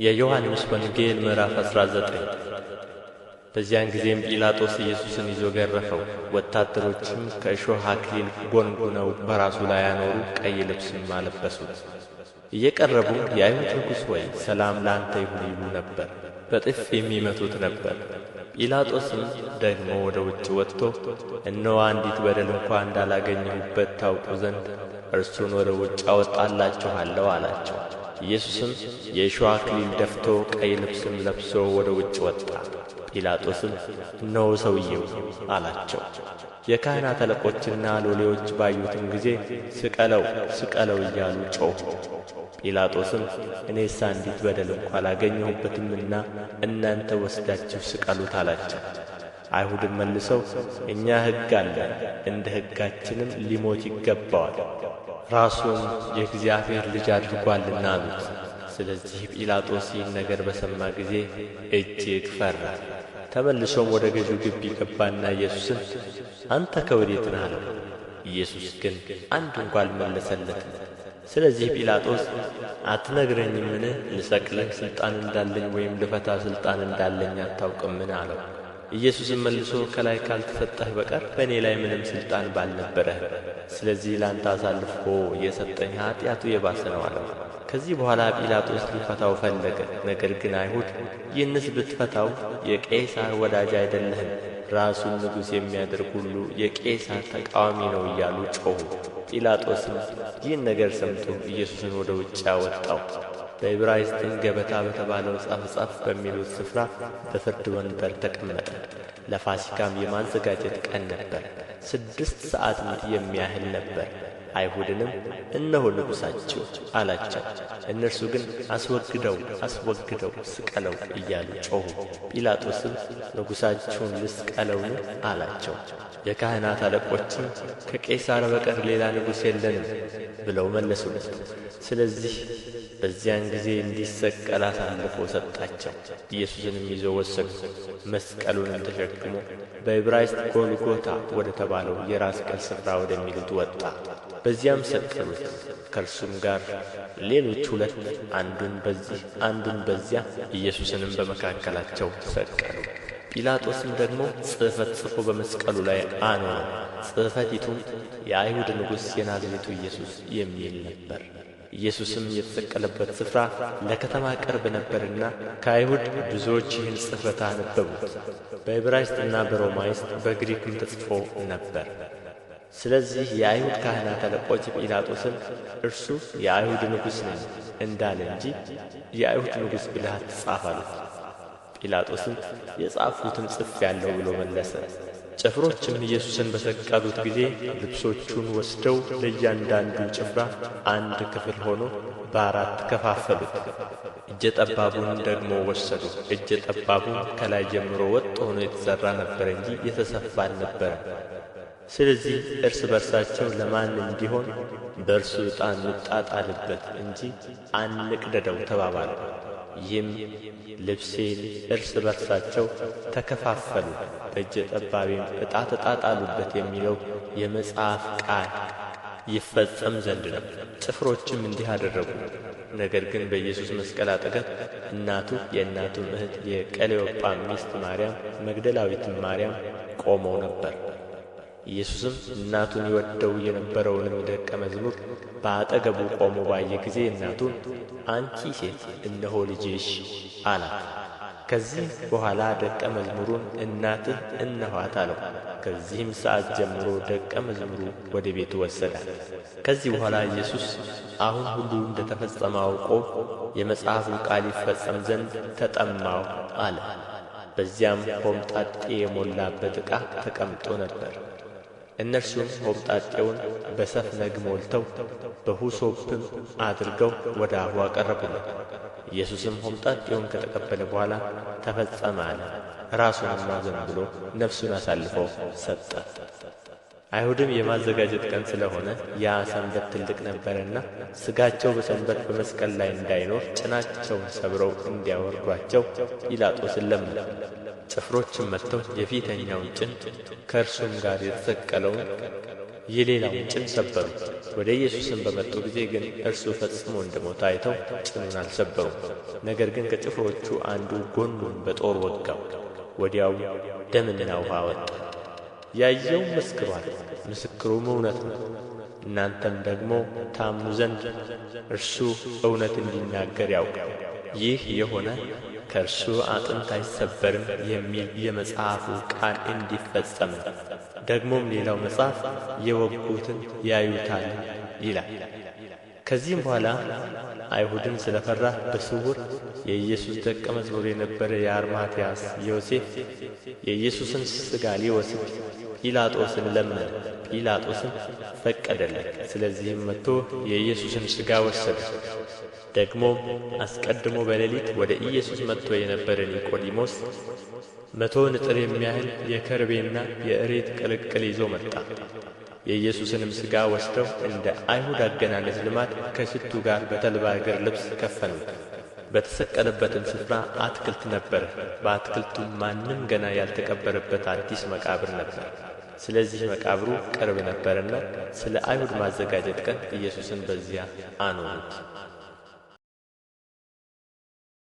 የዮሐንስ ወንጌል ምዕራፍ 19። በዚያን ጊዜም ጲላጦስ ኢየሱስን ይዞ ገረፈው። ወታደሮችም ከእሾህ አክሊል ጎንጉነው በራሱ ላይ አኖሩ፣ ቀይ ልብስም አለበሱት። እየቀረቡም የአይሁድ ንጉሥ ሆይ ሰላም ለአንተ ይሁን ይሉ ነበር፣ በጥፊም ይመቱት ነበር። ጲላጦስም ደግሞ ወደ ውጭ ወጥቶ እነሆ አንዲት በደል እንኳ እንዳላገኘሁበት ታውቁ ዘንድ እርሱን ወደ ውጭ አወጣላችኋለሁ አላቸው። ኢየሱስም የእሾህ አክሊል ደፍቶ ቀይ ልብስም ለብሶ ወደ ውጭ ወጣ። ጲላጦስም እነሆ ሰውየው አላቸው። የካህናት አለቆችና ሎሌዎች ባዩትም ጊዜ ስቀለው፣ ስቀለው እያሉ ጮኹ። ጲላጦስም እኔስ አንዲት በደል እንኳ አላገኘሁበትምና እናንተ ወስዳችሁ ስቀሉት አላቸው። አይሁድም መልሰው እኛ ሕግ አለን፣ እንደ ሕጋችንም ሊሞት ይገባዋል፣ ራሱን የእግዚአብሔር ልጅ አድርጎአልና አሉት። ስለዚህ ጲላጦስ ይህን ነገር በሰማ ጊዜ እጅግ ፈራ። ተመልሶም ወደ ገዡ ግቢ ገባና ኢየሱስን አንተ ከወዴት ነህ አለው። ኢየሱስ ግን አንድ እንኳ አልመለሰለትም። ስለዚህ ጲላጦስ አትነግረኝምን? ልሰቅልህ ሥልጣን እንዳለኝ ወይም ልፈታህ ሥልጣን እንዳለኝ አታውቅምን? አለው። ኢየሱስም መልሶ ከላይ ካልተሰጠህ በቀር በእኔ ላይ ምንም ሥልጣን ባልነበረህም፣ ስለዚህ ለአንተ አሳልፎ የሰጠኝ ኃጢአቱ የባሰ ነው አለው። ከዚህ በኋላ ጲላጦስ ሊፈታው ፈለገ። ነገር ግን አይሁድ ይህንስ ብትፈታው የቄሣር ወዳጅ አይደለህም፣ ራሱን ንጉሥ የሚያደርግ ሁሉ የቄሣር ተቃዋሚ ነው እያሉ ጮኹ። ጲላጦስም ይህን ነገር ሰምቶ ኢየሱስን ወደ ውጭ አወጣው። በዕብራይስጥም ገበታ በተባለው ጸፍጸፍ በሚሉት ስፍራ በፍርድ ወንበር ተቀመጠ። ለፋሲካም የማዘጋጀት ቀን ነበር፣ 6 ሰዓትም የሚያህል ነበር። አይሁድንም እነሆ ንጉሣችሁ አላቸው። እነርሱ ግን አስወግደው፣ አስወግደው፣ ስቀለው እያሉ ጮኹ። ጲላጦስም ንጉሣችሁን ልስቀለውን? አላቸው። የካህናት አለቆችም ከቄሣር በቀር ሌላ ንጉሥ የለንም ብለው መለሱለት። ስለዚህ በዚያን ጊዜ እንዲሰቀል አሳልፎ ሰጣቸው። ኢየሱስንም ይዘው ወሰዱት። መስቀሉንም ተሸክሞ በዕብራይስጥ ጎልጎታ ወደ ተባለው የራስ ቅል ስፍራ ወደሚሉት ወጣ። በዚያም ሰቀሉት። ከእርሱም ጋር ሌሎች ሁለት፣ አንዱን በዚህ አንዱን በዚያ፣ ኢየሱስንም በመካከላቸው ሰቀሉ። ጲላጦስም ደግሞ ጽሕፈት ጽፎ በመስቀሉ ላይ አኖረው። ጽሕፈቲቱም የአይሁድ ንጉሥ የናዝሬቱ ኢየሱስ የሚል ነበር። ኢየሱስም የተሰቀለበት ስፍራ ለከተማ ቅርብ ነበርና ከአይሁድ ብዙዎች ይህን ጽሕፈት አነበቡት። በዕብራይስጥና በሮማይስጥ በግሪክም ተጽፎ ነበር። ስለዚህ የአይሁድ ካህናት አለቆች ጲላጦስን እርሱ የአይሁድ ንጉሥ ነኝ እንዳለ እንጂ የአይሁድ ንጉሥ ብለህ አትጻፍ አሉት። ጲላጦስም የጻፍሁትን ጽፌአለሁ ብሎ መለሰ። ጭፍሮችም ኢየሱስን በሰቀሉት ጊዜ ልብሶቹን ወስደው ለእያንዳንዱ ጭፍራ አንድ ክፍል ሆኖ በአራት ከፋፈሉት። እጀ ጠባቡን ደግሞ ወሰዱ። እጀ ጠባቡም ከላይ ጀምሮ ወጥ ሆኖ የተሠራ ነበር እንጂ የተሰፋ አልነበረም። ስለዚህ እርስ በርሳቸው ለማን እንዲሆን በእርሱ ዕጣ እንጣጣልበት እንጂ አንቅደደው ተባባሉ። ይህም ልብሴን እርስ በርሳቸው ተከፋፈሉ፣ በእጀ ጠባቤም ዕጣ ተጣጣሉበት የሚለው የመጽሐፍ ቃል ይፈጸም ዘንድ ነው። ጭፍሮችም እንዲህ አደረጉ። ነገር ግን በኢየሱስ መስቀል አጠገብ እናቱ፣ የእናቱም እህት የቀለዮጳ ሚስት ማርያም፣ መግደላዊትም ማርያም ቆመው ነበር። ኢየሱስም እናቱን ይወደው የነበረውንም ደቀ መዝሙር በአጠገቡ ቆሞ ባየ ጊዜ እናቱን አንቺ ሴት እነሆ ልጅሽ አላት። ከዚህ በኋላ ደቀ መዝሙሩን እናትህ እነኋት አለው። ከዚህም ሰዓት ጀምሮ ደቀ መዝሙሩ ወደ ቤቱ ወሰዳት። ከዚህ በኋላ ኢየሱስ አሁን ሁሉ እንደ ተፈጸመ አውቆ የመጽሐፉ ቃል ይፈጸም ዘንድ ተጠማሁ አለ። በዚያም ሆምጣጤ የሞላበት ዕቃ ተቀምጦ ነበር። እነርሱም ሆምጣጤውን በሰፍነግ ሞልተው በሁሶፕም አድርገው ወደ አፉ አቀረቡለት። ኢየሱስም ሆምጣጤውን ከተቀበለ በኋላ ተፈጸመ አለ። ራሱንም አዘንብሎ ነፍሱን አሳልፎ ሰጠ። አይሁድም የማዘጋጀት ቀን ስለ ሆነ ያ ሰንበት ትልቅ ነበረና ሥጋቸው በሰንበት በመስቀል ላይ እንዳይኖር ጭናቸውን ሰብረው እንዲያወርዱአቸው ጲላጦስን ለመኑ። ጭፍሮችም መጥተው የፊተኛውን ጭን ከእርሱም ጋር የተሰቀለውን የሌላውን ጭን ሰበሩ። ወደ ኢየሱስም በመጡ ጊዜ ግን እርሱ ፈጽሞ እንደ ሞተ አይተው ጭኑን አልሰበሩም። ነገር ግን ከጭፍሮቹ አንዱ ጎኑን በጦር ወጋው፣ ወዲያውም ደምና ውኃ ወጣ። ያየውም መስክሮአል፣ ምስክሩም እውነት ነው። እናንተም ደግሞ ታምኑ ዘንድ እርሱ እውነት እንዲናገር ያውቃል። ይህ የሆነ ከእርሱ አጥንት አይሰበርም የሚል የመጽሐፉ ቃል እንዲፈጸም ነው። ደግሞም ሌላው መጽሐፍ የወጉትን ያዩታል ይላል። ከዚህም በኋላ አይሁድን ስለ ፈራ በስውር የኢየሱስ ደቀ መዝሙር የነበረ የአርማትያስ ዮሴፍ የኢየሱስን ሥጋ ሊወስድ ጲላጦስን ለመነ። ጲላጦስም ፈቀደለት። ስለዚህም መጥቶ የኢየሱስን ሥጋ ወሰደ። ደግሞም አስቀድሞ በሌሊት ወደ ኢየሱስ መጥቶ የነበረ ኒቆዲሞስ 100 ንጥር የሚያህል የከርቤና የእሬት ቅልቅል ይዞ መጣ። የኢየሱስንም ሥጋ ወስደው እንደ አይሁድ አገናነዝ ልማድ ከሽቱ ጋር በተልባ እግር ልብስ ከፈኑት። በተሰቀለበትም ስፍራ አትክልት ነበረ። በአትክልቱም ማንም ገና ያልተቀበረበት አዲስ መቃብር ነበር። ስለዚህ መቃብሩ ቅርብ ነበረና ስለ አይሁድ ማዘጋጀት ቀን ኢየሱስን በዚያ አኖሩት።